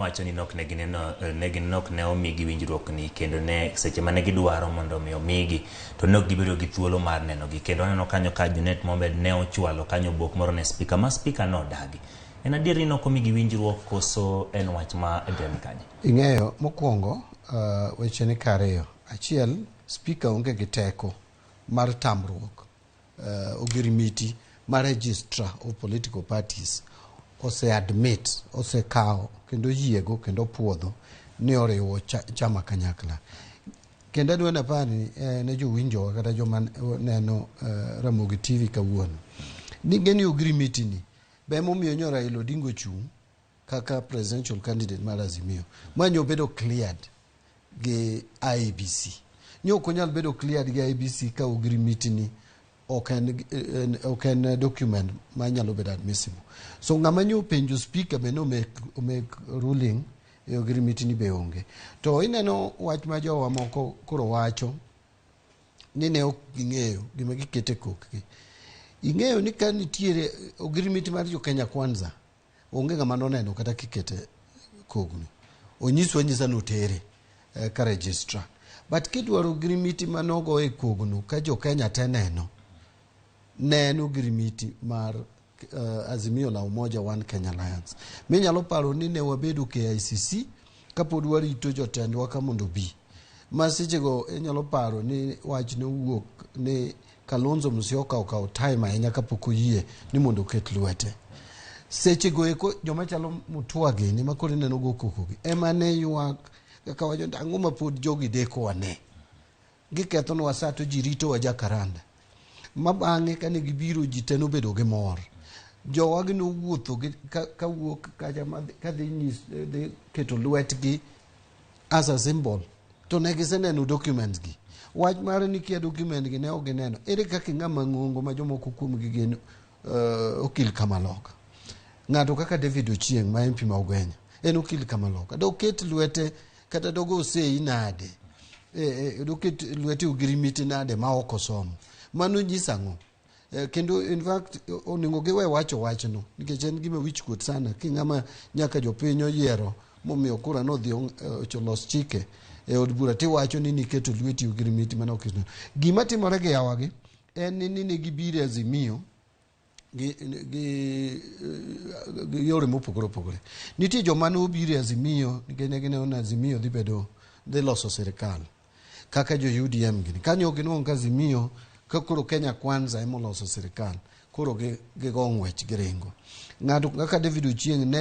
Wacho ni nok ne gineno ne gin nok ne omigi winjruok ni kendo ne seche mane gidwaro mondo mi omigi to ne ok gibedo gi thuolo mar nenogi. Kendo aneno kanyo ka Junet Mohamed ne ochwalo kanyo obok moro ne spika ma spika nodagi. En adier ni nok omigi winjruok koso en wach ma adier ni kanye? Ing'eyo, mokwongo weche ni kariyo. Achiel, spika onge gi teko mar tamruok ogirimiti ma registrar of political parties ose admit, osekawo kendo oyiego kendo opuodho ni oriwo chama kanyakla. Kendo adwa napani ne jowinjowa kata joma neno Ramogi TV kawuono ni geni ogirimiti ni be emomiyo nyo Raila Odinga ochung' kaka presidential candidate mar Azimio ma nyo obedo cleared gi IEBC. Nyo ok onyal bedo cleared gi IEBC ka ogirimiti ni ok en document ma nyalo bedo admissible. So ng'ama nyo openjo speaker be no make ruling e ogirimiti ni be onge. To ineno wach ma jowa moko koro wacho ni ne ok ging'eyo gima gikete kokgi. Ing'eyo ni ka nitiere ogirimiti mar jo Kenya Kwanza, onge ng'ama noneno kata kikete kogno. Onyiswa anyisa ni otere ka registrar. But kidwaro ogirimiti manogo e kogno ka jo Kenya te neno, ne en ogirimiti mar Azimio la Umoja One Kenya Alliance. Minyalo paro ni ne wabedo KICC kapod warito jotendwa ka mondo obi. Ma sechego inyalo paro ni wach ne owuok ni Kalonzo Musyoka okawo time ahinya kapok oyie ni mondo oket lwete. Sechego eko joma chalo Mutua gini ma koro ineno go koko gi ema ne ywak kaka wacho ni ang'o ma pod jogi dekowa ne. Gikethonwa sa to ji ritowa Jakaranda. Ma bang'e kane gibiro ji te nobedo gi mor. Jowagi nowuotho kawuok kacha kadhi dhi keto lwetgi as a symbol to ne giseneno documents gi. Wach mar ni kia document gi ne ok gineno. Ere kaka ng'ama ng'ongo ma jomoko kuomgi gin okil kamaloka. Ng'ato kaka David Ochieng' ma MP ma Ugenya en okil kamaloka. Doket lwete kata dogo sei nade? Doket lwete ogirimiti nade ma ok osomo? Mano nyiso ang'o? Kendo in fact onego giwe wacho wachno nikech en gima wich kuot sana ki ng'ama nyaka jopiny oyiero momiyo kura nodhi olos chike e od bura tiwacho ni niketo lweti ogirimiti mane ok ineno. Gima timore gi yawagi en ni ne gibiro e Azimio gi yore mopogore opogore. Nitie joma nobiro e Azimio nikech ne gineno ni Azimio dhi bedo dhi loso sirikal kaka jo UDM gini. Kanyo ok ginuang' ka Azimio ka koro Kenya Kwanza ema oloso sirikal koro gigo ng'wech giringo. Ng'ato kaka David Ochieng' ne